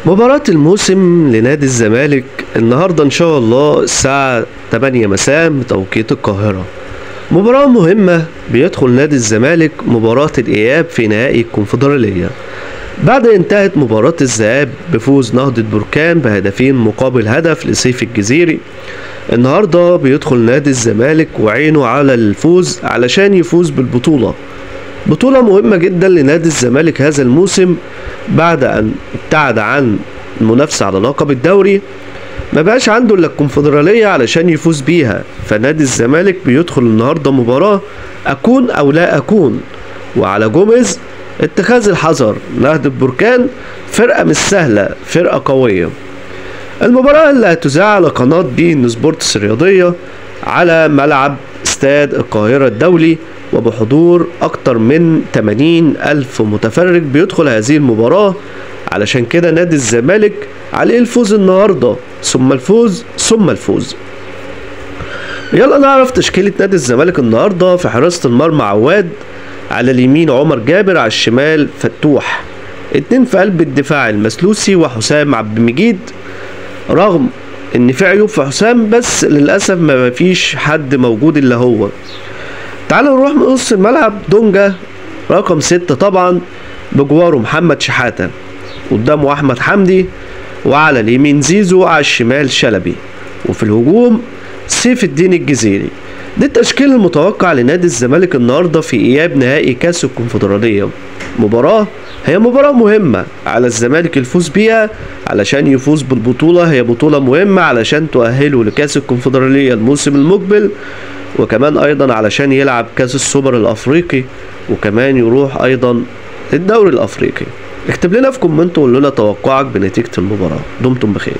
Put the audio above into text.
مباراة الموسم لنادي الزمالك النهاردة إن شاء الله الساعة 8 مساء بتوقيت القاهرة. مباراة مهمة، بيدخل نادي الزمالك مباراة الإياب في نهائي الكونفدرالية بعد انتهت مباراة الذهاب بفوز نهضة بركان بهدفين مقابل هدف لسيف الجزيري. النهاردة بيدخل نادي الزمالك وعينه على الفوز علشان يفوز بالبطولة. بطولة مهمة جدا لنادي الزمالك هذا الموسم بعد أن ابتعد عن المنافسة على لقب الدوري، ما بقاش عنده إلا الكونفدرالية علشان يفوز بيها. فنادي الزمالك بيدخل النهاردة مباراة أكون أو لا أكون، وعلى جوميز اتخاذ الحذر. نهضة بركان فرقة مش سهلة، فرقة قوية. المباراة اللي هتذاع على قناة بي إن سبورتس الرياضية على ملعب استاد القاهرة الدولي وبحضور أكتر من 80 ألف متفرج بيدخل هذه المباراة. علشان كده نادي الزمالك عليه الفوز النهاردة، ثم الفوز ثم الفوز. يلا نعرف تشكيلة نادي الزمالك النهاردة. في حراسة المرمى عواد، على اليمين عمر جابر، على الشمال فتوح، اتنين في قلب الدفاع المسلوسي وحسام عبد المجيد. رغم ان في عيوب في حسام بس للاسف ما فيش حد موجود الا هو. تعالوا نروح من نص الملعب، دونجا رقم 6 طبعا، بجواره محمد شحاتة، قدامه احمد حمدي، وعلى اليمين زيزو، على الشمال شلبي، وفي الهجوم سيف الدين الجزيري. ده التشكيل المتوقع لنادي الزمالك النهارده في اياب نهائي كاس الكونفدراليه. مباراة هي مباراة مهمة على الزمالك الفوز بيها علشان يفوز بالبطولة. هي بطوله مهمة علشان تؤهله لكاس الكونفدراليه الموسم المقبل، وكمان ايضا علشان يلعب كاس السوبر الافريقي، وكمان يروح ايضا للدوري الافريقي. اكتب لنا في comment وقول لنا توقعك بنتيجة المباراة. دمتم بخير.